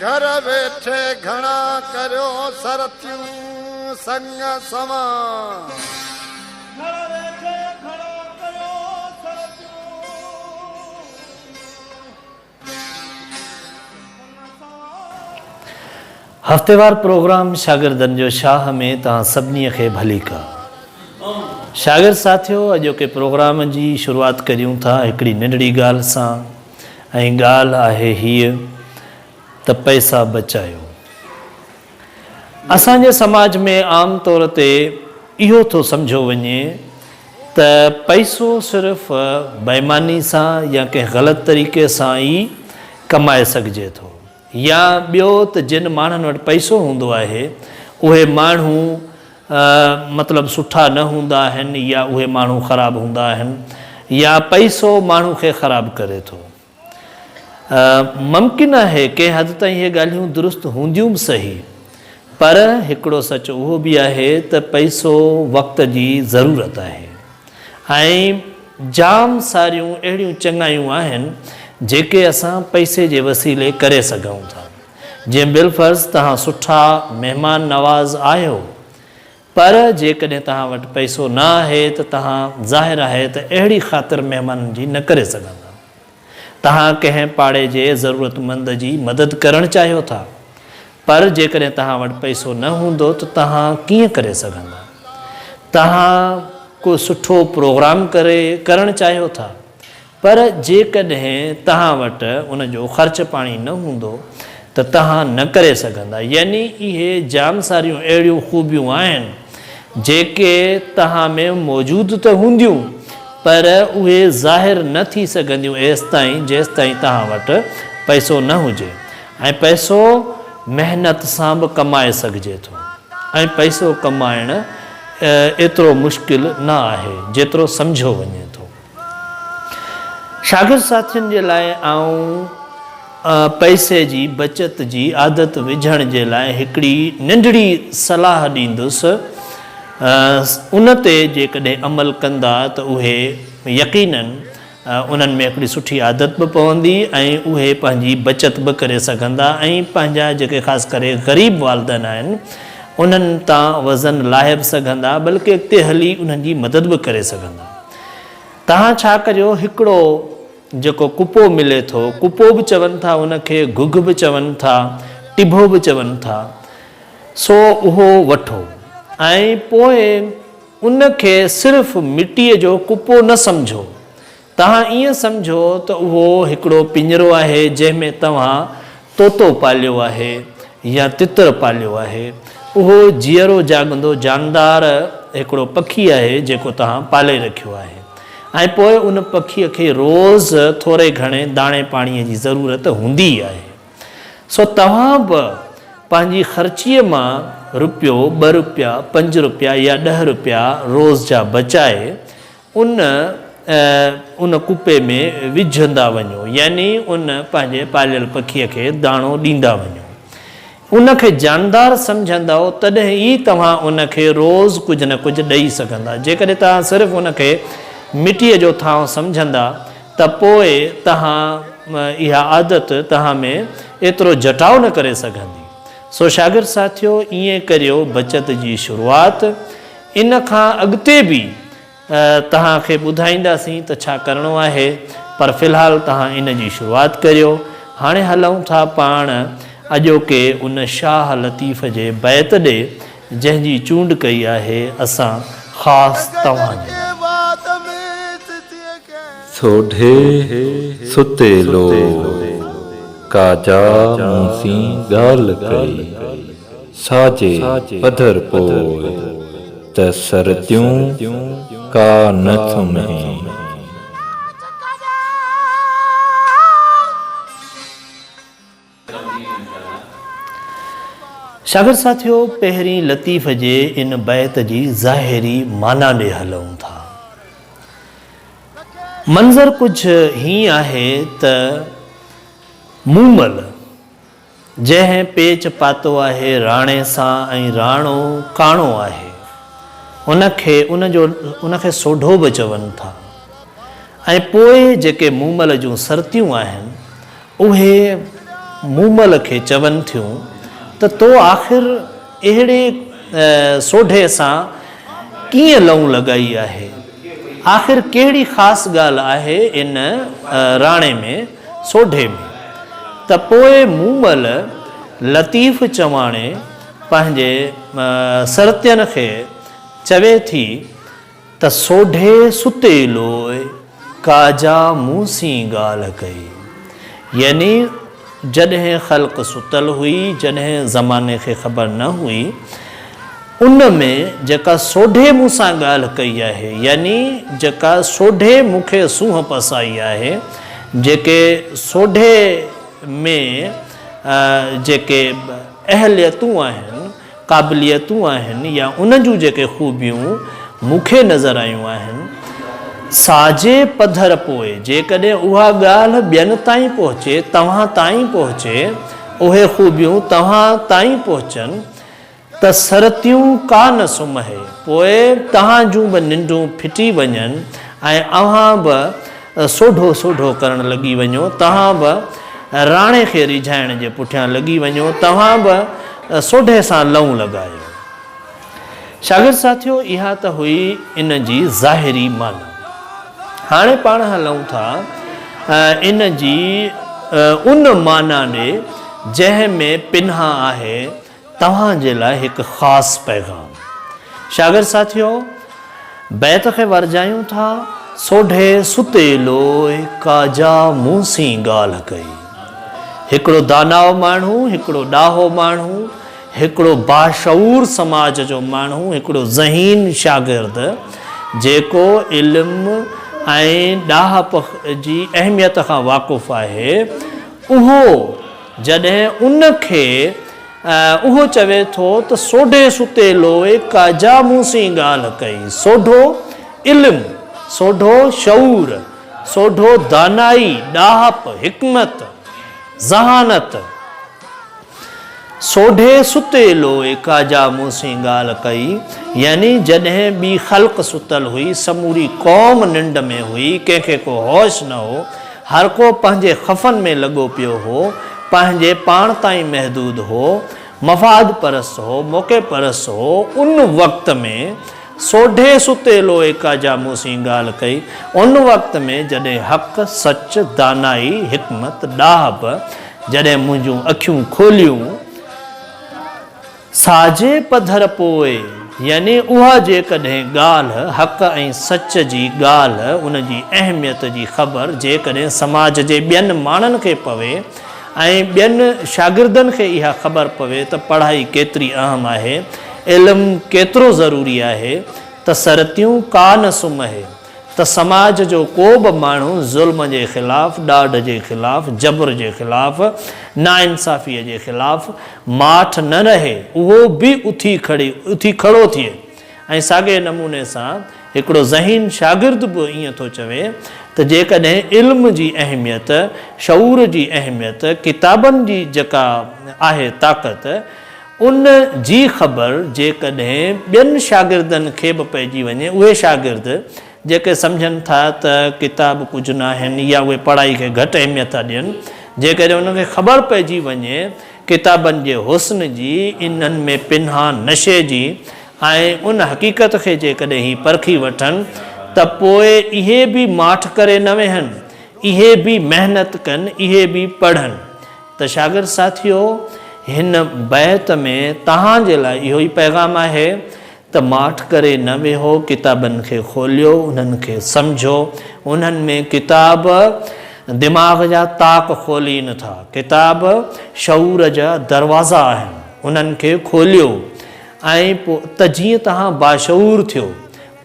گهر ويٺي گهڻا ڪريو سرتيون سڱ سوان. گهر ويٺي گهڻا ڪريو سرتيون سڱ سوان. هفتيوار پروگرام شاگردن جو شاهه ۾ توهان سڀني کي ڀليڪار. شاگرد ساٿيو اڄوڪي پروگرام جي شروعات ڪريون ٿا هڪڙي ننڍڙي ڳالهه سان. ۽ ڳالهه آهي هيء ته پئسا بچايو. اسان جي سماج ۾ عام طور تي اهو ٿو سمجهيو وڃي ته پئسو صرف بيماني سان يا ڪنهن غلط طريقي سان ئي ڪمائي سگهجي ٿو يا ٻيو ته جن ماڻهن وٽ پئسو هوندو آهي اهي ماڻهو مطلب سٺا نه هوندا آهن يا اهي ماڻهو خراب هوندا آهن يا پئسو ماڻهو کي خراب ڪري ٿو. ممڪن آهي ڪنهن حد تائين اهي ڳالهيون درست هونديون به سهي پر هڪڙو سچ اهو به آهي ته پئسو وقت جي ضرورت آهي ۽ جام ساريون اهڙيون چڱايون آهن جيڪي اسان پئسي جي وسيلي ڪري سگهون ٿا. جيئن بالفرض توهان سٺا مهمان نواز آهيو پر جيڪڏهن توهان وٽ پئسو نه آهي ته توهان ظاهر آهي ته اهڙي خاطر مهمانن جي نه ڪري سگهندا. توهان ڪنهن پاڙي جي ضرورتمند جي مدد ڪرڻ چاهيو ٿا پر جيڪڏهن توهان وٽ پئسو نه هوندو ته توهان ڪيئن ڪري سگهندا. توهان ڪو سٺو پروگرام ڪري ڪرڻ چاهيو ٿا پر جيڪڏهن توهان وٽ ان جو خرچ پاڻي نه هوندو ته توهان نه ڪري سگهندا. يعني اهي جام ساريون اهڙيون خوبيون آهن جيڪي توهان ۾ موجود ته هونديون پر اهي ظاهر نه ٿي سگهنديون ايستائين جيستائين توهان وٽ پئسو نه هجي ۽ پئسو محنت سان به ڪمائي سگهجي ٿو ۽ پئسو ڪمائڻ ايترو مشڪل نه آهي جيترو سمجهيو وڃي ٿو. شاگرد ساٿين جي لاء آئون پئسي جي بچت جي عادت وجهڻ جي لاء هڪڙي ننڍڙي صلاح ڏيندس، ان تي جيڪڏهن عمل ڪندا ته اهي يقيناً انهن ۾ هڪڙي سٺي عادت به پوندي ۽ اهي پنهنجي بچت به ڪري سگهندا ۽ پنهنجا جيڪي خاص ڪري غريب والدين آهن انهن تان وزن لاهي به سگهندا بلڪه اڳتي هلي انهن جي مدد به ڪري سگهندا. توهان ڇا ڪريو هڪڙو جيڪو ڪپو ملي ٿو، ڪپو به چون ٿا ان کي، گهگهه به چون ٿا، ٽڀو به چون ٿا، سو اهو وٺو ۽ پوء ان کي صرف مٽيء جو ڪپو نه سمجهو، توهان ائين سمجهو ته اهو هڪڙو پڃرو آهي جنهن ۾ توهان طوطو پاليو آهي يا تتر پاليو آهي. اهو جيئرو جاڳندو جاندار هڪڙو پکي آهي جيڪو توهان پالي رکيو آهي ۽ پوء ان پکيء کي روز ٿوري گهڻي داڻي پاڻيء جي ضرورت هوندي ئي آهي. سو توهان به پنهنجي خرچيء مان رپيو، ٻه رپيا، پنج رپيا يا ڏهه رپيا روز جا بچائي ان ان ڪپي ۾ وجهندا وڃو يعني ان پنهنجي پاليل پکيء کي داڻو ڏيندا وڃو. ان کي جاندار سمجهندؤ تڏهن ئي توهان ان کي روز ڪجهه نه ڪجهه ڏئي سگهندا. جيڪڏهن توهان صرف ان کي مٽيء جو ٿانء سمجهندا ته پوء توهان اها عادت توهان ۾ ايترو جٽاء نه ڪري سگهندي. سو شاگرد ساٿيو ائين ڪريو بچت جي شروعات ان کان اڳتي به توهان کي ٻڌائينداسين ته ڇا ڪرڻو آهي پر في الحال توهان ان جي شروعات ڪريو. هاڻي هلون ٿا پاڻ اڄوڪي ان شاهه لطيف جي بيت ڏي جنهن جي چونڊ ڪئي آهي اسان خاص توهان جي لاء. سوڍي ستي لوء، ڪا جا مون سين ڳالهه ڪئي. ساجي پڌر پوء، ته سرتيون ڪا نه سمهي. شاگرد ساٿيو پهرين لطيف جي ان بيت جي ظاهري معنيٰ ڏي هلون ٿا. منظر ڪجهه هيئن آهي ته مومل جنهن پيچ پاتو آهي راڻي سان ۽ راڻو ڪاڻو آهي. ان کي ان جو ان کي سوڍو به چون ٿا. ۽ پوء جيڪي مومل جون سرتيون آهن اهي مومل کي چون ٿيون ته تو آخر اهڙي سوڍي سان ڪيئن لئون لڳائي آهي؟ آخر ڪهڙي خاص ڳالهه آهي ان راڻي ۾، سوڍي ۾؟ ته پوء مومل لطيف چواڻي پنهنجي سرتين کي چوي ٿي ته سوڍي ستي لوء، ڪا جا مون سين ڳالهه ڪئي. يعني جڏهن خلق ستل هئي، جڏهن زماني کي خبر نه هئي، ان ۾ جيڪا سوڍي مون سان ڳالهه ڪئي آهي، يعني جيڪا سوڍي مون کي سونهن پسائي آهي، جيڪي سوڍي ۾ جيڪي اهليتون آهن، قابليتون آهن يا ان جون جيڪي خوبيون مون کي نظر آيون آهن، سا جي پڌر پوء جيڪڏهن اها ڳالهه ٻين تائين پهچي، توهان تائين پهچي، اهي خوبيون توهان تائين پهچن ته سرتيون ڪا نه سمهي، پوء توهان جون به ننڊون ڦٽي وڃن ۽ اوهان به سوڍو سوڍو ڪرڻ لڳي وڃو، توهان به راڻي کي ريجهائڻ جي پٺيان لڳي وڃو، توهان به سوڍي سان لئون لڳايو. شاگرد ساٿيو اها ته هئي ان جي ظاهري معنيٰ. هاڻي پاڻ هلون ٿا ان جي ان معنيٰ ڏي جنهن ۾ پنهان آهي توهان جي لاء هڪ خاص پيغام. شاگرد ساٿيو! بيت کي ورجايون ٿا، سوڍي ستي لوء، ڪا جا مون سين ڳالهه ڪئي. هڪڙو داناء ماڻهو، هڪڙو ڏاهو ماڻهو، هڪڙو باشعور سماج جو ماڻهو، هڪڙو ذهين شاگرد، جيڪو علم ۽ ڏاهپ جي اهميت کان واقف آهي، اهو جڏهن ان کي اهو چوي ٿو ته سوڍي ستي لوء ڪا جا مون سين ڳالهه ڪئي. سوڍو علم، سوڍو شعور، سوڍو دانائي، ڏاهپ، حڪمت، ذهانت. سوڍي ستي لوء ڪا جا مون سين ڳالهه ڪئي يعني جڏهن ٻي خلق ستل هئي، سموري قوم ننڊ ۾ هئي، ڪنهن کي ڪو هوش نه هو، هر ڪو پنهنجي خفن ۾ لڳو پيو هو، پنهنجي پاڻ تائين محدود هو، مفاد پرست هو، موقعي پرست هو، ان وقت ۾ سوڍي ستيلو ايڪا جا مون سين ڳالهه ڪئي، ان وقت ۾ جڏهن حق، سچ، دانائي، حڪمت، ڏاهپ جڏهن منهنجون اکيون کوليون، ساجي پڌر پوء، يعني اها جيڪڏهن ڳالهه، حق ۽ سچ جي ڳالهه، ان جي اهميت جي خبر جيڪڏهن سماج جي ٻين ماڻهن کي پوي ۽ ٻين شاگردن کي اها خبر پوي ته پڙهائي ڪيتري اهم آهي، علم ڪيترو ضروري آهي ته سرتيون ڪا نه سمهي. ته سماج جو ڪو به ماڻهو ظلم جي خلاف، ڏاڍ جي خلاف، جبر جي خلاف، ناانصافيء جي خلاف ماٺ نه رهي، اهو به اٿي کڙي اٿي کڙو ٿئي ۽ ساڳئي نموني سان هڪڙو ذهين شاگرد به ائين ٿو چوي ته جيڪڏهن علم جي اهميت، شعور جي اهميت، ڪتابن جي جيڪا آهي طاقت، ان جي خبر جيڪڏهن ٻين شاگردن کي به پئجي وڃي، اهي شاگرد جيڪي سمجهن ٿا ته ڪتاب ڪجهه ناهن يا اهي پڙهائي کي گهٽ اهميت ٿا ڏين، جيڪڏهن انهن کي خبر پئجي وڃي ڪتابن جي حسن جي، انهن ۾ پنهان نشي جي ۽ ان حقيقت کي جيڪڏهن هي پرکي وٺن ته پوء اهي به ماٺ ڪري نه ويهن، اهي به محنت ڪن، اهي به پڙهن. ته شاگرد ساٿيو! هن بيت ۾ توهان جي لاء اهو ئي پيغام آهي ته ماٺ ڪري نه ويهو، ڪتابن کي کوليو، انهن کي سمجهو، انهن ۾ ڪتاب دماغ جا طاق کولين ٿا، ڪتاب شعور جا دروازا آهن، انهن کي کوليو ۽ پوء ته جيئن توهان باشعور ٿيو.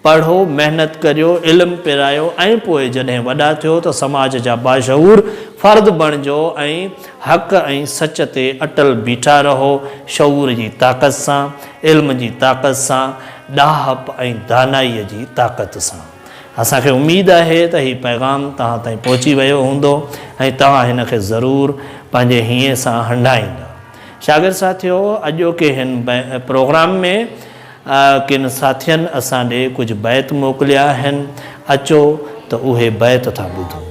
پڙهو، محنت ڪريو، علم پرايو ۽ پوء جڏهن وڏا ٿيو ته سماج جا باشعور فرد بڻجو ۽ حق ۽ سچ تي اٽل بيٺا رهو، شعور جي طاقت سان، علم جي طاقت سان، ڏاهپ ۽ دانائيء جي طاقت سان. اسان کي اميد آهي ته هي پيغام توهان تائين پهچي ويو هوندو ۽ توهان هن کي ضرور پنهنجي هينئين سان هنڊائيندا. شاگرد ساٿيو! اڄوڪي هن پروگرام ۾. ڪن ساٿين اسان ڏي ڪجهه بيت موڪليا آهن، اچو ته اهي بيت ٿا ٻڌون.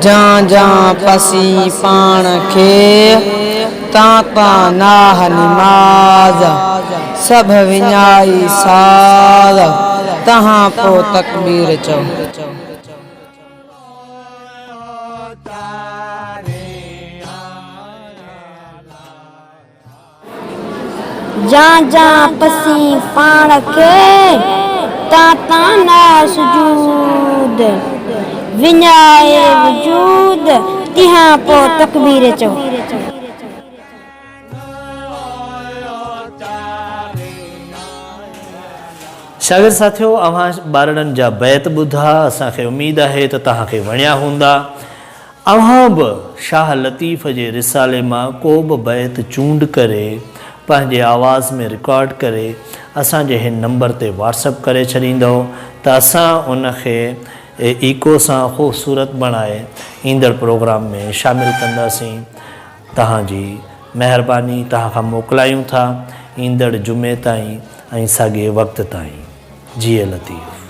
جان جان پسين پاڻ کي، تان تان ناهه نماز، سڀ وڃائي ساز، تهان پوء تڪبير چئو. جان جان پسين پاڻ کي، تان تان ناهه سجود، وڃائي وجود، تنهان پوء تڪبير چئو. شاگرد ساٿيو اوهان ٻارڙن جا بيت ٻڌا اسان کي اميد آهي ته توهان کي وڻيا هوندا. اوهان به شاهه لطيف جي رسالي مان ڪو به بيت چونڊ ڪري پنهنجي آواز ۾ رڪارڊ ڪري اسان جي هن نمبر تي واٽس اپ ڪري ڇڏيندؤ ته اسان ان کي ايڪو سان خوبصورت بڻائي ايندڙ پروگرام ۾ شامل ڪنداسين. توهان جي مهرباني توهان کان موڪلايون ٿا ايندڙ جمعي تائين ۽ ساڳئي وقت تائين. جيئي لطيف.